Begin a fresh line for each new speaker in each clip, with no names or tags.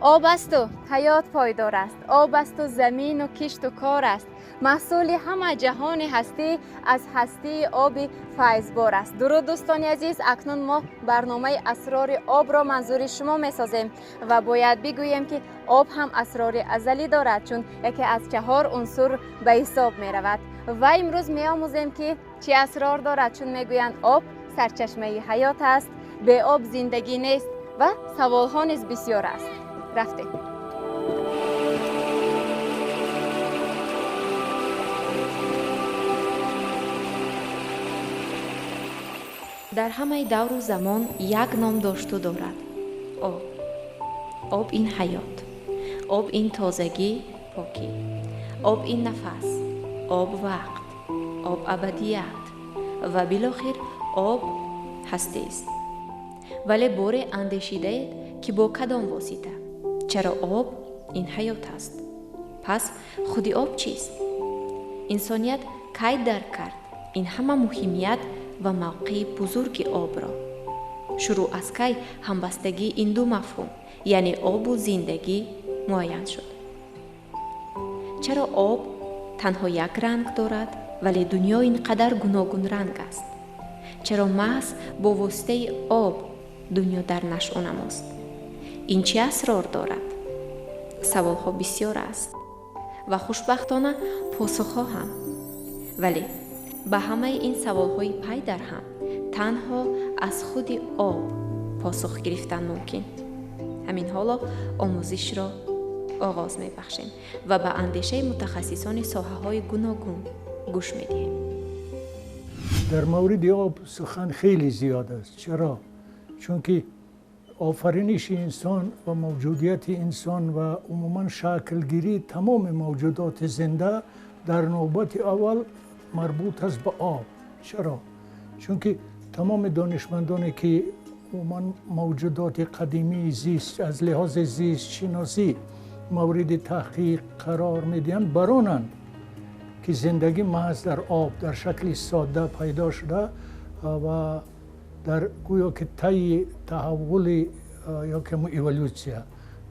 Об асту ҳаёт пойдор аст, об асту замину кишту кор аст, маҳсули ҳама ҷаҳони ҳастӣ аз ҳастии оби файзбор аст. Дуруд, дӯстони азиз, акнун мо барномаи асрори обро манзури шумо месозем ва бояд бигӯем, ки об ҳам асрори азалӣ дорад, чун яке аз чаҳор унсур ба ҳисоб меравад. Ва имрӯз меомӯзем, ки чӣ асрор дорад, чун мегӯянд об сарчашмаи ҳаёт аст, бе об зиндагӣ нест ва саволҳо низ бисёр аст. Рафтем.
Дар ҳамаи давру замон як ном дошту дорад: об. Об ин ҳаёт, об ин тозагӣ, покӣ, об ин нафас, об вақт, об абадият ва билохир об ҳастист. Вале боре андешидаед, ки бо кадом восита, чаро об ин ҳаёт аст? Пас худи об чист? Инсоният кай дарк кард ин ҳама муҳимият ва мавқеи бузурги обро? Шурӯъ аз кай ҳамбастагии ин ду мафҳум, яъне обу зиндагӣ, муайян шуд? Чаро об танҳо як ранг дорад, вале дунё ин қадар гуногунранг аст? Чаро маҳз бо воситаи об дунё дар нашъунамост? Ин чӣ асрор дорад? Саволҳо бисёр аст ва хушбахтона посухҳо ҳам. Вале ба ҳамаи ин саволҳои пай дар ҳам танҳо аз худи об посух гирифтан мумкин. Ҳамин ҳоло омӯзишро оғоз мебахшем ва ба андешаи мутахассисони соҳаҳои гуногун гӯш медиҳем.
Дар мавриди об сухан хеле зиёд аст. Чаро? Чунки офариниши инсон ва мавҷудияти инсон ва умуман шаклгирии тамоми мавҷудоти зинда дар навбати аввал марбут аст ба об. Чаро? Чунки тамоми донишмандоне ки умуман мавҷудоти қадимии зист аз лиҳози зистшиносӣ мавриди таҳқиқ қарор медиҳанд, баронанд, ки зиндагӣ маҳз дар об дар шакли содда пайдо шуда ва дар гӯё ки таи таҳаввули ё ки эволютсия,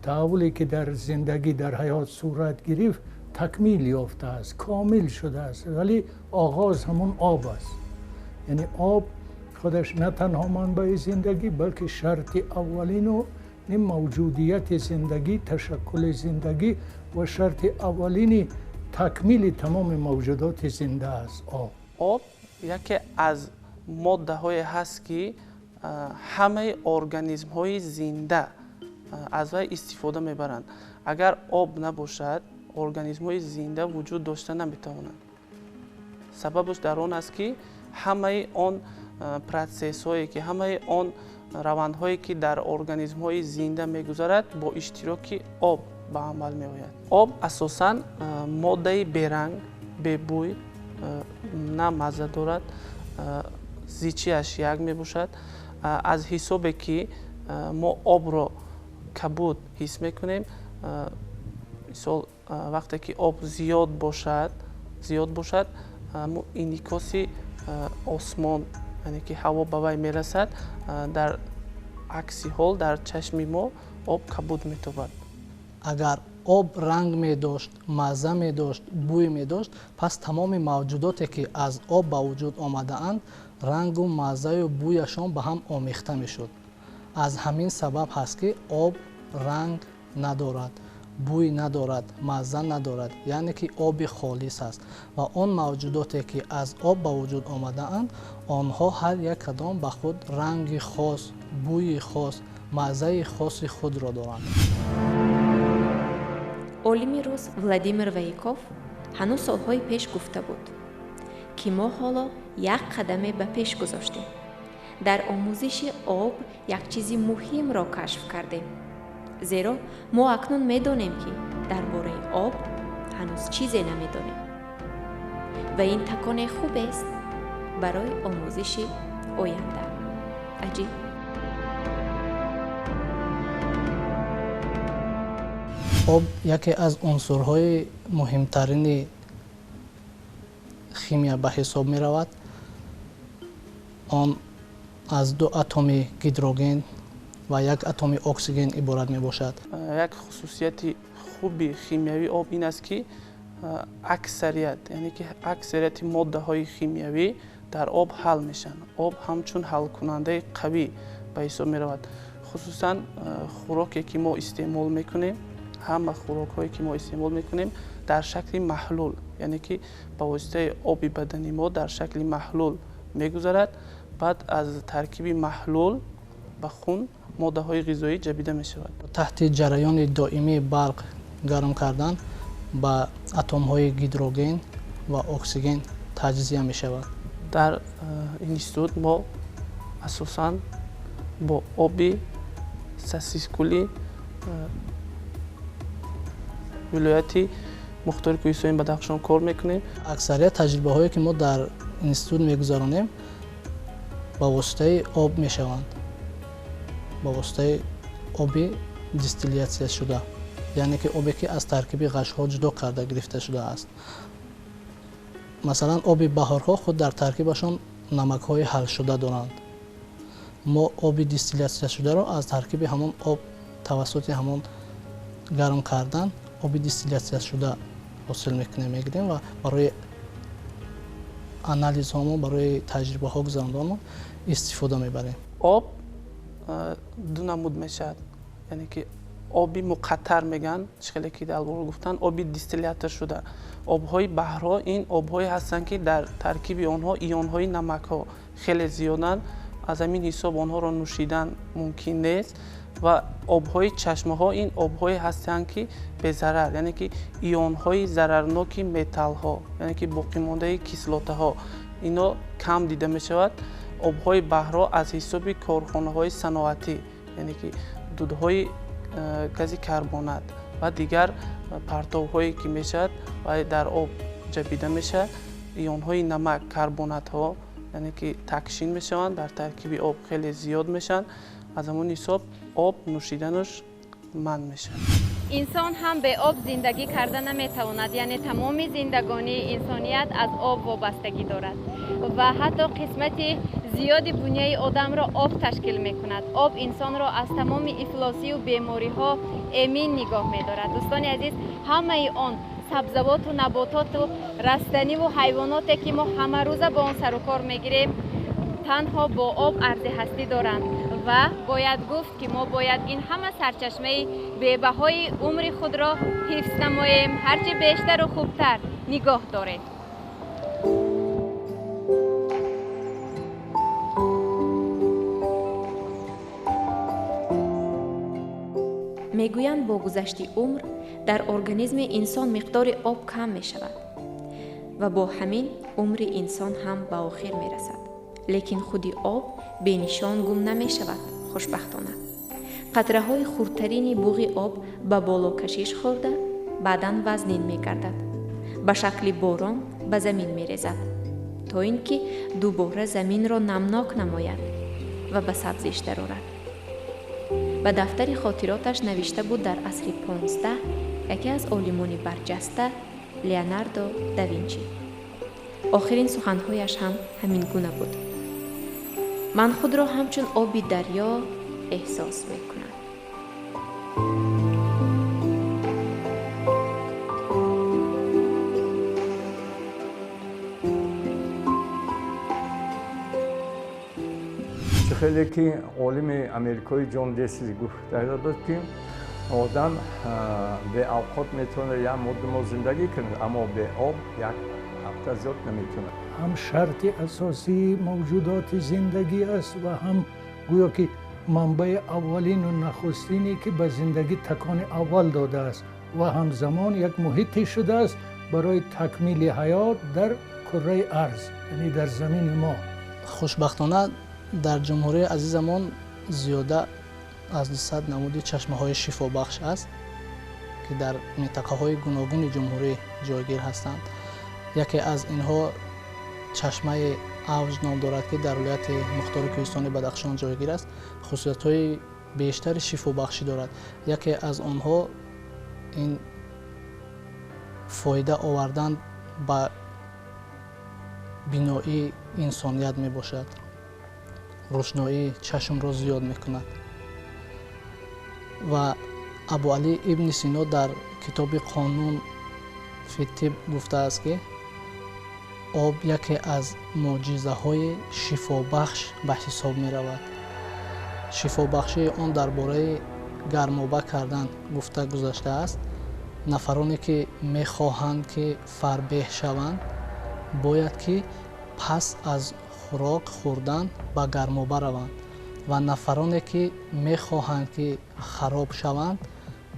таҳаввуле ки дар зиндагӣ, дар ҳаёт сурат гирифт, такмил ёфтааст, комил шудааст, вале оғоз ҳамон об аст. Яъне об худаш на танҳо манбаи зиндагӣ, балки шарти аввалину мавҷудияти зиндагӣ, ташаккули зиндагӣ ва шарти аввалини такмили тамоми мавҷудоти зинда аст об.
Об яке аз моддаҳое ҳаст, ки ҳамаи организмҳои зинда аз вай истифода мебаранд. Агар об набошад, организмҳои зинда вуҷуд дошта наметавонанд. Сабабаш дар он аст, ки ҳамаи он процессҳое, ки ҳамаи он равандҳое, ки дар организмҳои зинда мегузарад, бо иштироки об ба амал меояд. Об асосан моддаи беранг, бебӯй, на мазза дорад, зичиаш як мебошад. Аз ҳисобе ки мо обро кабуд ҳис мекунем, мисол, вақте ки об зиёд бошад, инъикоси осмон, яъне ки ҳаво ба вай мерасад, дар акси ҳол дар чашми мо об кабуд метобад.
Агар об ранг медошт, мазза медошт, бӯй медошт, пас тамоми мавҷудоте, ки аз об ба вуҷуд омадаанд, рангу маззаю бӯяшон ба ҳам омехта мешуд. Аз ҳамин сабаб ҳаст, ки об ранг надорад, бӯй надорад, мазза надорад, яъне ки оби холис аст ва он мавҷудоте, ки аз об ба вуҷуд омадаанд, онҳо ҳар як кадом ба худ ранги хос, бӯи хос, маззаи хоси худро доранд.
Олими рус Владимир Ваиков ҳанӯз солҳои пеш гуфта буд, ки мо ҳоло як қадаме ба пеш гузоштем, дар омӯзиши об як чизи муҳимро кашф кардем, зеро мо акнун медонем, ки дар бораи об ҳанӯз чизе намедонем ва ин таконе хубест барои омӯзиши оянда. Аҷиб.
Об яке аз унсурҳои муҳимтарини химия ба ҳисоб меравад. Он аз ду атоми гидроген ва як атоми оксиген иборат мебошад.
Як хусусияти хуби химиявии об ин аст, ки аксарият, яъне ки аксарияти моддаҳои химиявӣ дар об ҳал мешаванд. Об ҳамчун ҳалкунандаи қавӣ ба ҳисоб меравад. Хусусан хӯроке ки мо истеъмол мекунем, ҳама хӯрокҳое ки мо истеъмол мекунем дар шакли маҳлул, яъне ки ба воситаи оби бадани мо дар шакли маҳлул мегузарад. Баъд аз таркиби маҳлул ба хун моддаҳои ғизоӣ ҷабида мешавад.
Таҳти ҷараёни доимии барқ гарм кардан ба атомҳои гидроген ва оксиген таҷзия мешавад.
Дар институт мо асосан бо оби сосискули вилояти мухтори кӯҳистони Бадахшон кор мекунем.
Аксарият таҷрибаҳое ки мо дар институт мегузаронем ба воситаи об мешаванд, ба воситаи оби дистиллятсия шуда, яъне ки обе ки аз таркиби ғашҳо ҷудо карда гирифта шудааст. Масалан, оби баҳорҳо худ дар таркибашон намакҳои ҳалшуда доранд. Мо оби дистиллятсия шударо аз таркиби ҳамон об тавассути ҳамон гарм кардан оби дистиллятсия шуда ҳосил мекунем, мегирем ва барои анализҳомо, барои таҷрибаҳо гузаронданмо истифода мебарем.
Об ду намуд мешавад, яъне ки оби муқаттар мегӯянд, чӣ хеле ки дар боло гуфтанд, оби дистиллятор шуда. Обҳои баҳрҳо ин обҳое ҳастанд, ки дар таркиби онҳо ионҳои намакҳо хеле зиёданд. Аз ҳамин ҳисоб онҳоро нӯшидан мумкин нест. Ва обҳои чашмаҳо ин обҳое ҳастанд, ки безарар, яъне ки ионҳои зарарноки металлҳо, яъне ки боқимондаи кислотаҳо, ино кам дида мешавад. Обҳои баҳрҳо аз ҳисоби корхонаҳои саноатӣ, яъне ки дудҳои гази карбонат ва дигар партовҳое ки мешавад ва дар об ҷабида мешавад, ионҳои намак, карбонатҳо, яъне ки такшин мешаванд, дар таркиби об хеле зиёд мешаванд. Аз ҳамон ҳисоб об нӯшиданаш манъ мешавад.
Инсон ҳам бе об зиндагӣ карда наметавонад, яъне тамоми зиндагонии инсоният аз об вобастагӣ дорад ва ҳатто қисмати зиёди буняи одамро об ташкил мекунад. Об инсонро аз тамоми ифлосию бемориҳо эмин нигоҳ медорад. Дӯстони азиз, ҳамаи он сабзавоту набототу растаниву ҳайвоноте ки мо ҳамарӯза бо он сарукор мегирем, танҳо бо об арзи ҳастӣ доранд ва бояд гуфт ки мо бояд ин ҳама сарчашмаи бебаҳои умри худро ҳифз намоем, ҳарчи бештару хубтар нигоҳ дорем.
Мегӯянд, бо гузашти умр дар организми инсон миқдори об кам мешавад ва бо ҳамин умри инсон ҳам ба охир мерасад. Лекин худи об бенишон гум намешавад, хушбахтона. Қатраҳои хурдтарини буғи об ба боло кашиш хӯрда, баъдан вазнин мегардад, ба шакли борон ба замин мерезад, то ин ки дубора заминро намнок намояд ва ба сабзиш дарорад. Ба дафтари хотироташ навишта буд дар асри 15 яке аз олимони барҷаста Леонардо да Винчи. Охирин суханҳояш ҳам ҳамин гуна буд: ман худро ҳамчун оби дарё эҳсос мекунам.
Чӣ хеле ки олими америкои Ҷон Десис гуфта буд, ки одам беавқот метавонад як моҳ ду моҳ зиндагӣ кунад, аммо бе об як ҳафта зиёд наметавонад.
Ҳам шарти асосии мавҷудоти зиндагӣ аст ва ҳам гӯё ки манбаи аввалину нахустине ки ба зиндагӣ такони аввал додааст ва ҳамзамон як муҳите шудааст барои такмили ҳаёт дар кураи арз, яъне дар замини мо.
Хушбахтона дар ҷумҳурии азизамон зиёда аз 200 намуди чашмаҳои шифобахш аст, ки дар минтақаҳои гуногуни ҷумҳурӣ ҷойгир ҳастанд. Яке аз инҳо чашмаи авҷ ном дорад, ки дар вилояти мухтори кӯҳистони Бадахшон ҷойгир аст. Хусусиятҳои бештари шифобахшӣ дорад. Яке аз онҳо ин фоида овардан ба биноии инсоният мебошад. Рӯшноии чашмро зиёд мекунад. Ва Абуалӣ Ибни Сино дар китоби «Қонун фи тиб» гуфтааст, ки об яке аз мӯъҷизаҳои шифобахш ба ҳисоб меравад. Шифобахшии он дар бораи гармоба кардан гуфта гузаштааст. Нафароне, ки мехоҳанд, ки фарбеҳ шаванд, бояд, ки пас аз хӯрок хӯрдан ба гармоба раванд ва нафароне, ки мехоҳанд, ки хароб шаванд,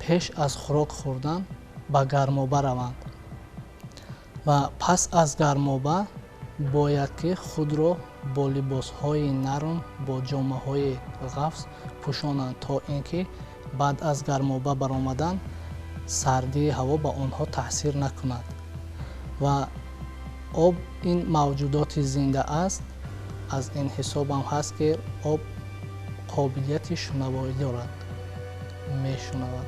пеш аз хӯрок хӯрдан ба гармоба раванд ва пас аз гармоба бояд, ки худро бо либосҳои нарм, бо ҷомаҳои ғафз пӯшонанд, то ин ки баъд аз гармоба баромадан сардии ҳаво ба онҳо таъсир накунад. Ва об ин мавҷудоти зинда аст. Аз ин ҳисобам ҳаст, ки об қобилияти шунавоӣ дорад, мешунавад.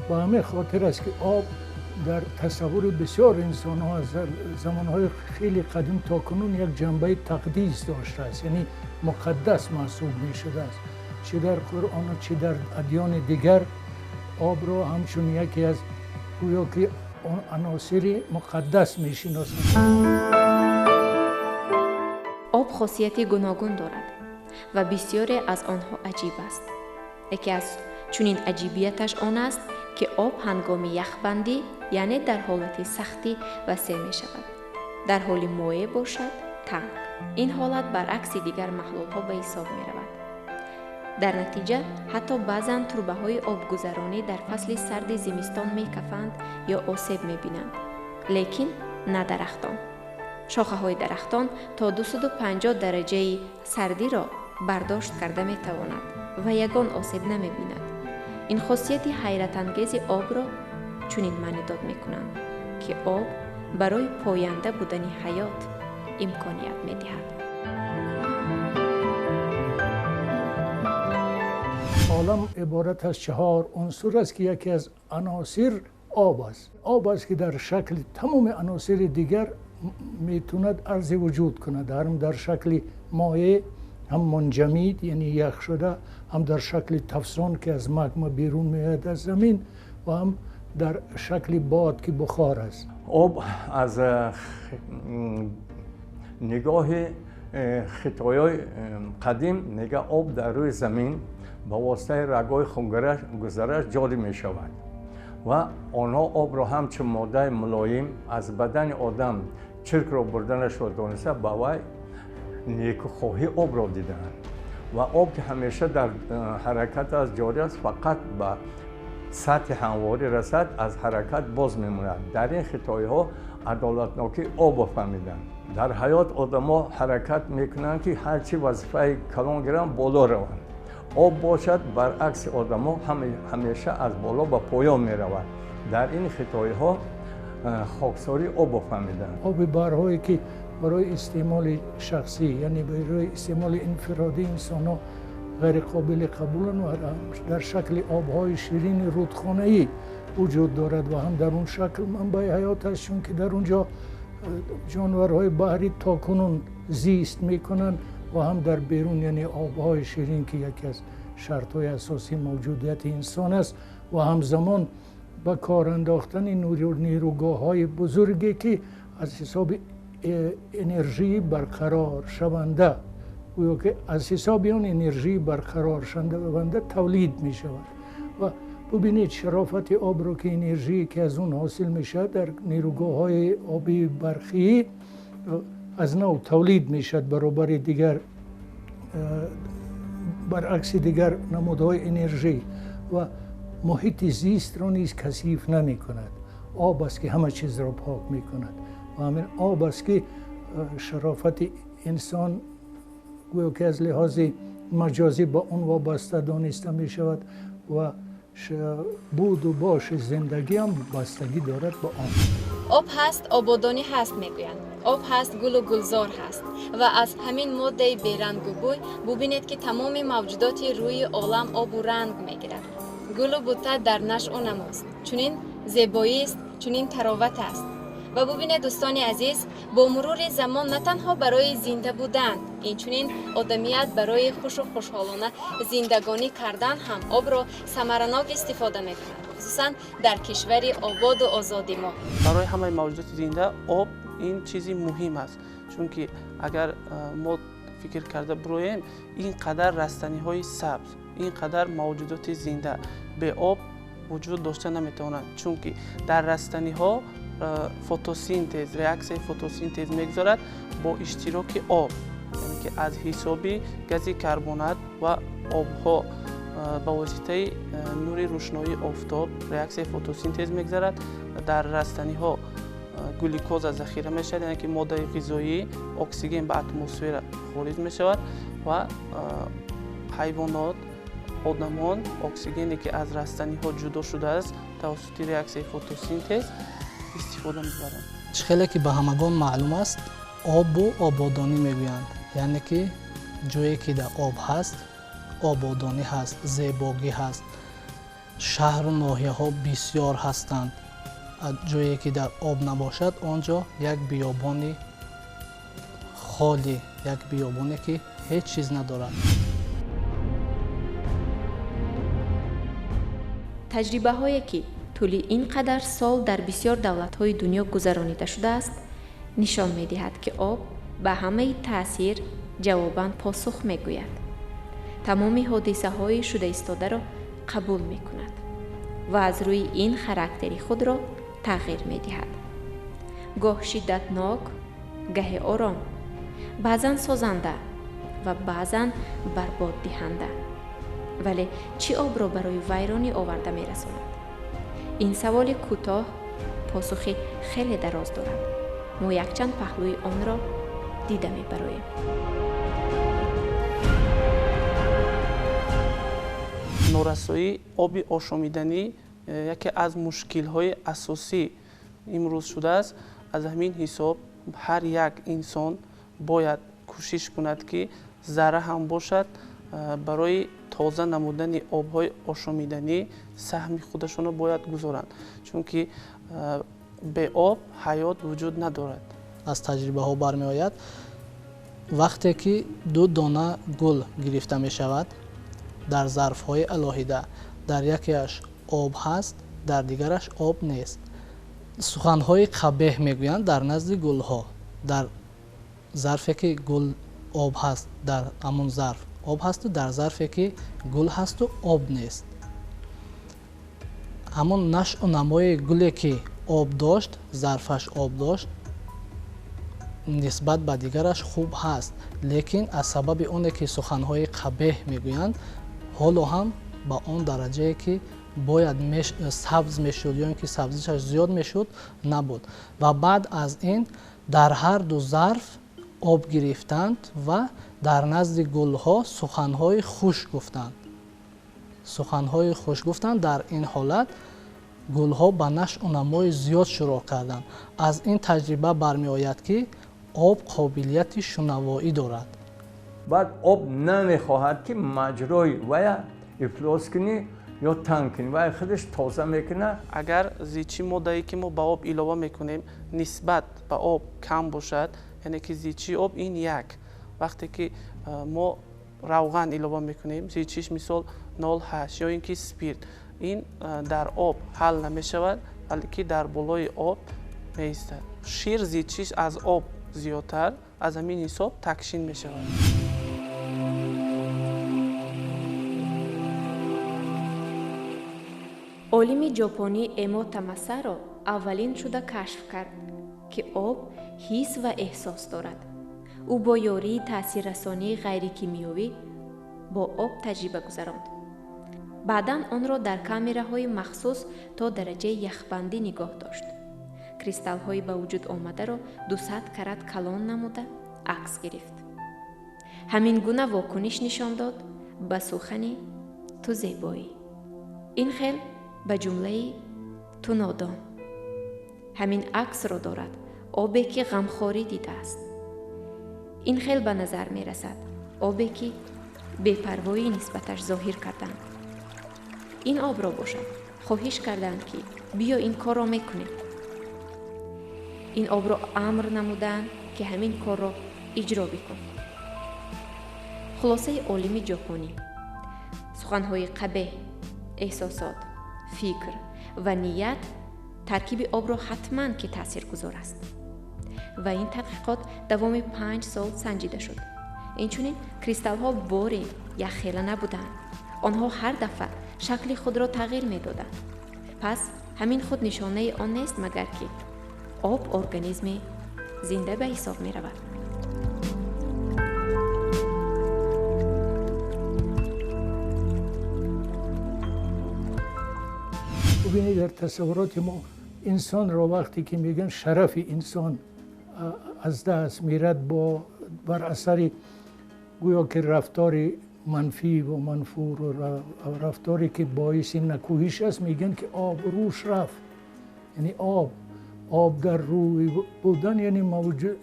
Ба ҳамин хотир аст, ки об дар тасаввури бисёр инсонҳо аз замонҳои хеле қадим то кунун як ҷанбаи тақдис доштааст, яъне муқаддас маҳсуб мешудааст. Чӣ дар Қуръону чӣ дар адёни дигар обро ҳамчун яке аз гӯё ки аносири муқаддас мешиносанд.
Об хосияти гуногун дорад ва бисёре аз онҳо аҷиб аст. Яке аз чунин аҷибияташ он аст, ки об ҳангоми яхбандӣ, яъне дар ҳолати сахтӣ, васеъ мешавад, дар ҳоли моеъ бошад, танг. Ин ҳолат баръакси дигар маҳлулҳо ба ҳисоб меравад. Дар натиҷа, ҳатто баъзан трубаҳои обгузаронӣ дар фасли сарди зимистон мекафанд ё осеб мебинанд, лекин на дарахтон. Шохаҳои дарахтон то 250 дараҷаи сардиро бардошт карда метавонад ва ягон осеб намебинад. Ин хосияти ҳайратангези обро чунин маънидод мекунанд, ки об барои поянда будани ҳаёт имконият медиҳад.
Олам иборат аз чаҳор унсур аст, ки яке аз аносир об аст. Об аст, ки дар шакли тамоми аносири дигар метавонад арзи вуҷуд кунад, ҳам дар шакли моеъ, ҳам мунҷамид, яъне ях шуда, ҳам дар шакли тафсон, ки аз магма берун меояд аз замин, ва ҳам дар шакли бод, ки бухор аст.
Об аз нигоҳи хитоёи қадим мега, об дар рӯи замин ба воситаи рагҳои хунгузараш ҷорӣ мешавад ва онҳо обро ҳамчун моддаи мулоим аз бадани одам чиркро бурданашро дониста, ба вай некухоҳӣ обро дидаанд. Ва об, ки ҳамеша дар ҳаракат аст, ҷорӣ аст, фақат ба сатҳи ҳамворӣ расад, аз ҳаракат боз мемонад. Дар ин хитоиҳо адолатнокии обро фаҳмиданд. Дар ҳаёт одамо ҳаракат мекунанд, ки ҳарчи вазифаи калон гиранд, боло раванд. Об бошад, баръакси одамо, ҳамеша аз боло ба поён меравад. Дар ин хитоиҳо хоксории обро фаҳмиданд.
Оби баҳрҳое, ки барои истеъмоли шахсӣ, яъне барои истеъмоли инфиродии инсонҳо ғайриқобили қабуланд ва дар шакли обҳои ширини рудхонаӣ вуҷуд дорад ва ҳам дар он шакл манбаи ҳаёт аст, чунки дар он ҷо ҷонварҳои баҳрӣ то кунун зист мекунанд, ва ҳам дар берун, яъне обҳои ширин, ки яке аз шартҳои асосии мавҷудияти инсон аст, ва ҳамзамон ба кор андохтани нерӯгоҳҳои бузурге, ки аз ҳисоби энержии барқароршаванда, гӯё ки аз ҳисоби он энержии барқароршаванда тавлид мешавад. Ва бубинед шарофати обро, ки энержие, ки аз он ҳосил мешавад, дар нерӯгоҳҳои обии барқӣ аз нав тавлид мешавад, баробари дигар, баръакси дигар намудҳои энержӣ, ва муҳити зистро низ касиф намекунад. Об аст, ки ҳама чизро пок мекунад, ва ҳамин об аст, ки шарофати инсон гӯё ки аз лиҳози маҷозӣ ба он вобаста дониста мешавад ва буду боши зиндагиам бастагӣ дорад ба он.
Об ҳаст, ободонӣ ҳаст, мегӯянд. Об ҳаст, гулу гулзор ҳаст. Ва аз ҳамин моддаи берангу бӯй бубинед, ки тамоми мавҷудоти рӯи олам обу ранг мегирад. Гулу бута дар нашъу намост. Чунин зебоист, чунин тароват аст. Ва бубинед, дӯстони азиз, бо мурури замон на танҳо барои зинда будан, инчунин одамият барои хушу хушҳолона зиндагонӣ кардан ҳам обро самаранок истифода мекунад, хусусан дар кишвари ободу озоди мо.
Барои ҳамаи мавҷудоти зинда об ин чизи муҳим аст, чунки агар мо фикр карда бироем, ин қадар растаниҳои сабз, ин қадар мавҷудоти зинда бе об вуҷуд дошта наметавонанд, чунки дар растаниҳо фотосинтез, реаксияи фотосинтез мегузарад бо иштироки об, яъне ки аз ҳисоби гази карбонат ва обҳо ба воситаи нури рӯшноии офтоб реаксияи фотосинтез мегузарад. Дар растаниҳо глюкоза захира мешавад, яъне ки моддаи ғизоӣ, оксиген ба атмосфера хориҷ мешавад ва ҳайвонот, одамон оксигене ки аз растаниҳо ҷудо шудааст тавассути реаксияи фотосинтез истифода мебаранд.
Чӣ хеле ки ба ҳамагон маълум аст, обу ободонӣ мегӯянд, яъне ки ҷое ки дар об ҳаст, ободонӣ ҳаст, зебогӣ ҳаст. Шаҳру ноҳияҳо бисёр ҳастанд. Ҷое ки дар об набошад, он ҷо як биёбони холӣ, як биёбоне ки ҳеҷ чиз надорад.
Таҷрибаҳое ки тӯли ин қадар сол дар бисёр давлатҳои дунё гузаронида шудааст, нишон медиҳад, ки об ба ҳамаи таъсир ҷавобан посух мегӯяд. Тамоми ҳодисаҳои шуда истодаро қабул мекунад ва аз рӯи ин характери худро тағйир медиҳад. Гоҳ шиддатнок, гаҳе ором, баъзан созанда ва баъзан барбоддиҳанда. Вале чӣ обро барои вайронӣ оварда мерасонад? Ин саволи кӯтоҳ посухи хеле дароз дорад. Мо якчанд паҳлӯи онро дида мебароем.
Норасоии оби ошомиданӣ яке аз мушкилҳои асосӣ имрӯз шудааст. Аз ҳамин ҳисоб ҳар як инсон бояд кӯшиш кунад, ки зарра ҳам бошад, барои тоза намудани обҳои ошомиданӣ саҳми худашонро бояд гузоранд, чунки бе об ҳаёт вуҷуд надорад.
Аз таҷрибаҳо бармеояд, вақте ки ду дона гул гирифта мешавад дар зарфҳои алоҳида, дар якеаш об ҳаст, дар дигараш об нест. Суханҳои қабеҳ мегӯянд дар назди гулҳо. Дар зарфе ки гул об ҳаст, дар ҳамон зарф об ҳасту дар зарфе ки гул ҳасту об нест. Ҳамон нашъу намои гуле ки об дошт, зарфаш об дошт, нисбат ба дигараш хуб ҳаст, лекин аз сабаби оне ки суханҳои қабеҳ мегӯянд, ҳоло ҳам ба он дараҷае ки бояд сабз мешуд ё ин ки сабзишаш зиёд мешуд набуд. Ва баъд аз ин дар ҳар ду зарф об гирифтанд ва дар назди гулҳо суханҳои хуш гуфтанд. Суханҳои хуш гуфтанд. Дар ин ҳолат гулҳо ба нашъу намои зиёд шурӯъ карданд. Аз ин таҷриба бармеояд, ки об қобилияти шунавоӣ дорад.
Баъд об намехоҳад, ки маҷрои вая ифлос кунӣ ё танг кунӣ, вай худаш тоза мекунад.
Агар зичи моддае ки мо ба об илова мекунем нисбат ба об кам бошад, яъне ки зичи об ин як. Вақте ки мо равған илова мекунем, зичиш мисол 0,8 ё ин ки спирт, ин дар об ҳал намешавад, балки дар болои об меистад. Шир зичиш аз об зиёдтар, аз ҳамин ҳисоб такшин мешавад.
Олими ҷопонӣ Эмота Масаро аввалин шуда кашф кард, ки об ҳис ва эҳсос дорад. Ӯ бо ёрии таъсиррасонии ғайрикимиёвӣ бо об таҷриба гузаронд. Баъдан онро дар камераҳои махсус то дараҷаи яхбандӣ нигоҳ дошт. Кристаллҳои ба вуҷуд омадаро 200 карат калон намуда акс гирифт. Ҳамин гуна вокуниш нишон дод ба сухани ту зебоӣ. Ин хел ба ҷумлаи ту нодон. Ҳамин аксро дорад обе ки ғамхорӣ дидааст. Ин хел ба назар мерасад обе ки бепарвоӣ нисбаташ зоҳир карданд. Ин обро бошад хоҳиш карданд, ки биё ин корро мекунем. Ин обро амр намуданд, ки ҳамин корро иҷро бикун. Хулосаи олими ҷопонӣ: суханҳои қабеҳ, эҳсосот, фикр ва ният таркиби обро ҳатман ки таъсиргузор аст. Ва ин тадқиқот давоми 5 сол санҷида шуд. Инчунин кристаллҳо боре якхела набуданд. Онҳо ҳар дафъа шакли худро тағйир медоданд. Пас ҳамин худ нишонаи он нест, магар ки об организми зинда ба ҳисоб меравад.
ببینید در تصورات ما انسان را وقتی که میگن شرف انسان از دست میرد با بر اثر گویا که رفتار منفی و منفور و رفتاری که باعث نکوهش است، میگن که آب روش رفت. یعنی آب در روی بودن یعنی موجود،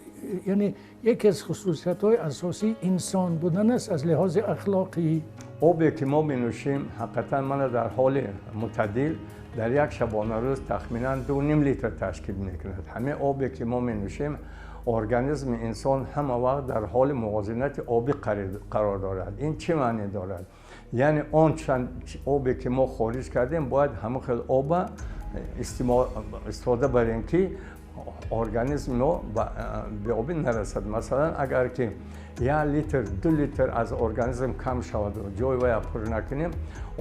یعنی یکی از خصوصیت‌های اساسی انسان بودن است از لحاظ اخلاقی.
آبی که ما می‌نوشیم حقیقتا من در حال متدل در یک شبانه روز تخمینا 2.5 لیتر تشکیل می‌کند. همه آبی که ما می‌نوشیم ارگانیسم انسان همه وقت در حال موازنت آبی قرار دارد. این چه معنی دارد؟ یعنی آن چند آبی که ما خارج کردیم باید همه خیلی آب استفاده بریم که ارگانیسم ما به آبی نرسد. مثلا اگر که 1 لیتر 2 لیتر از ارگانیسم کم شود و جای وی پر نکنیم،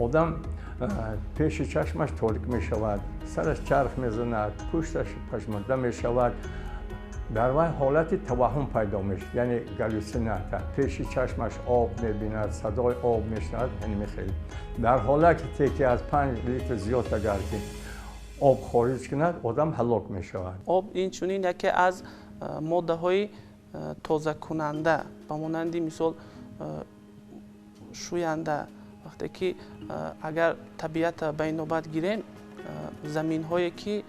آدم پیش چشمش تاریک می شود، سرش چرخ می زند، پشتش پژمرده می شود، در وی حالت توهم پیدا میشه، یعنی گلوسینات. پیش چشمش آب میبیند، صدای آب میشنود، یعنی خیلی در حالت که از 5 لیتر زیاد اگر که آب خارج کند آدم هلاک می شود.
آب این چنین یکی از ماده های تازه کننده به مانند مثال شوینده. وقتی که اگر طبیعت به نوبت گیریم، زمین هایی که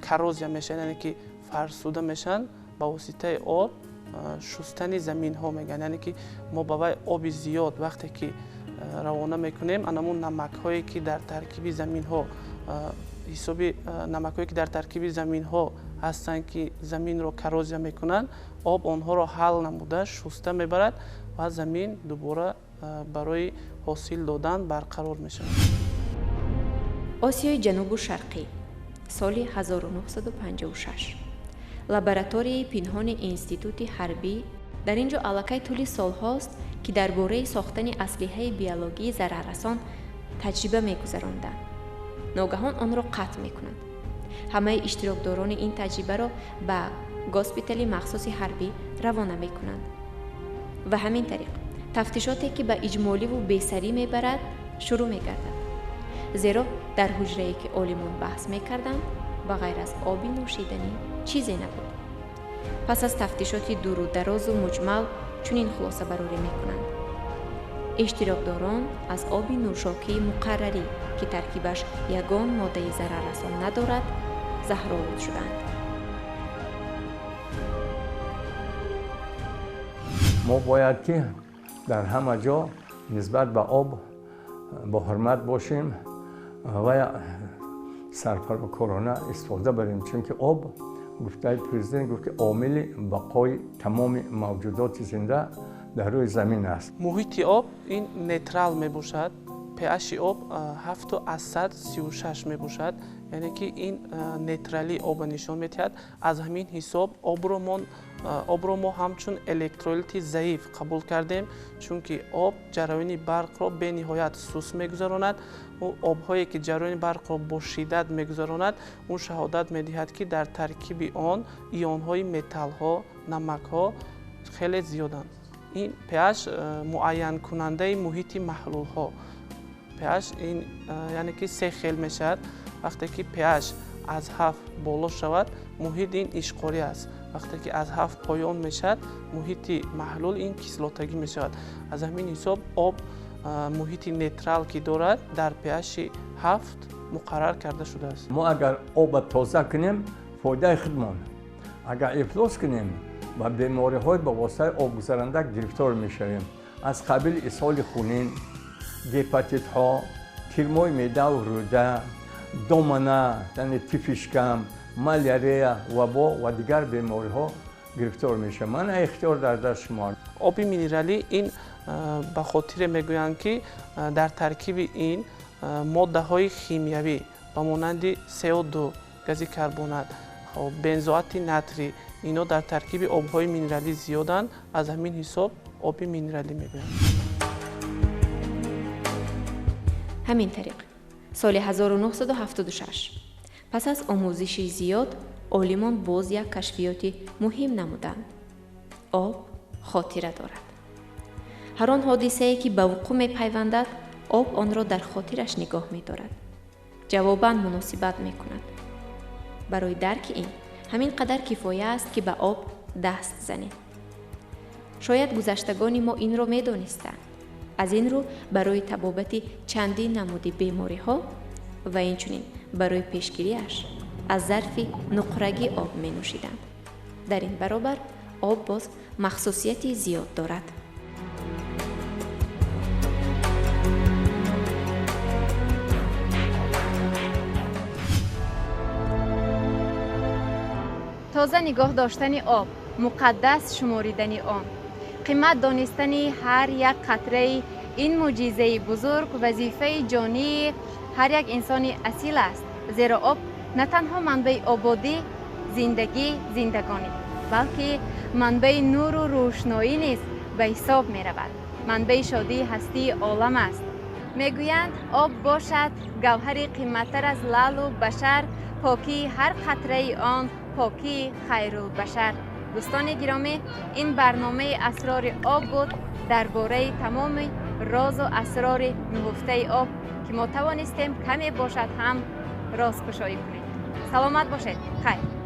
коррозия میشن، یعنی که فرسوده میشن، با واسطه آب شستن زمین ها میگن. یعنی که ما با آب زیاد وقتی که روانه میکنیم، انمون نمک هایی که در ترکیب زمین ها حسابی نمک هایی که در ترکیب زمین ها هستند که زمین رو коррозия میکنن، آب آنها رو حل نموده شسته میبرد و زمین دوباره برای حاصل دادن برقرار میشود.
آسیای جنوب و شرقی، соли 1956. Лабораторияи пинҳони институти ҳарбӣ дар ин ҷо аллакай тӯли солҳост, ки дар бораи сохтани аслиҳаи биологии зараррасон таҷриба мегузаронданд. Ногаҳон онро қатъ мекунанд. Ҳамаи иштирокдорони ин таҷрибаро ба госпитали махсуси ҳарбӣ равона мекунанд. Ва ҳамин тариқ тафтишоте, ки ба иҷмоливу бесарӣ мебарад, шурӯъ мегардад. Зеро дар ҳуҷрае, ки олимон баҳс мекарданд, ба ғайр аз оби нӯшиданӣ чизе набуд. Пас аз тафтишоти дуру дарозу муҷмал чунин хулосабарорӣ мекунанд: иштирокдорон аз оби нӯшокии муқаррарӣ, ки таркибаш ягон моддаи зараррасон надорад, заҳролуд шуданд.
Мо бояд ки дар ҳама ҷо нисбат ба об бо ҳурмат бошем ва сарфарокорона истифода барем, чунки об, гуфтаи президент гуфт, ки омили бақои тамоми мавҷудоти зинда дар рӯи замин аст.
Муҳити об ин нейтрал мебошад. pH об 7.36 мебошад, яъне ки ин нейтралии обро нишон медиҳад. Аз ҳамин ҳисоб обро мо ҳамчун электролити заиф қабул кардем, чунки об ҷараёни барқро бениҳоят суст мегузаронад. Обҳое ки ҷараёни барқро бо шиддат мегузаронад, он шаҳодат медиҳад, ки дар таркиби он ионҳои металлҳо, намакҳо хеле зиёданд. Ин pH муайянкунандаи муҳити маҳлулҳо. pH ин яъне ки се хел мешавад. Вақте ки pH аз 7 боло шавад, муҳит ин ишқорӣ аст. Вақте ки аз 7 поён мешавад, муҳити маҳлул ин кислотагӣ мешавад. Аз ҳамин ҳисоб об муҳити нейтрал ки дорад, дар pH 7 муқаррар карда шудааст.
Мо агар обро тоза кунем, фоидаи худмон. Агар ифлос кунем, ба бемориҳои ба воситаи обгузаранда гирифтор мешавем, аз қабили исҳоли хунин, гепатитҳо, кирмои меъдаву рӯда, домана, яъне тифи шикам, Малярия, вабо ва дигар бемориҳо гирифтор мешавад. Ман ихтиёр дар даст шумо.
Оби минералӣ ин ба хотире мегӯянд, ки дар таркиби ин моддаҳои химиявӣ ба монанди СО2, гази карбонат, бензоати натрий, ино дар таркиби обҳои минералӣ зиёданд. Аз ҳамин ҳисоб оби минералӣ мегӯянд.
Ҳамин тариқ соли 1976 пас аз омӯзиши зиёд олимон боз як кашфиёти муҳим намуданд. Об хотира дорад. Ҳар он ҳодисае, ки ба вуқӯъ мепайвандад, об онро дар хотираш нигоҳ медорад, ҷавобан муносибат мекунад. Барои дарки ин ҳамин қадар кифоя аст, ки ба об даст занем. Шояд гузаштагони мо инро медонистанд. Аз ин рӯ барои табобати чандин намуди бемориҳо ва инчунин барои пешгириаш аз зарфи нуқрагӣ об менӯшиданд. Дар ин баробар об боз махсусияти зиёд дорад.
Тоза нигоҳ доштани об, муқаддас шуморидани он, қимат донистани ҳар як қатраи ин мӯъҷизаи бузург вазифаи ҷонии ҳар як инсони асил аст, зеро об на танҳо манбаи ободӣ, зиндагӣ, зиндагонӣ, балки манбаи нуру рӯшноӣ низ ба ҳисоб меравад. Манбаи шодии ҳастии олам аст. Мегӯянд, об бошад гавҳари қиматтар аз лаълу башар, покии ҳар қатраи он покии хайрулбашар. Дӯстони гиромӣ, ин барномаи асрори об буд дар бораи тамоми розу асрори нуҳуфтаи об, ки мо тавонистем каме бошад ҳам розкушоӣ кунем. Саломат бошед. Хайр.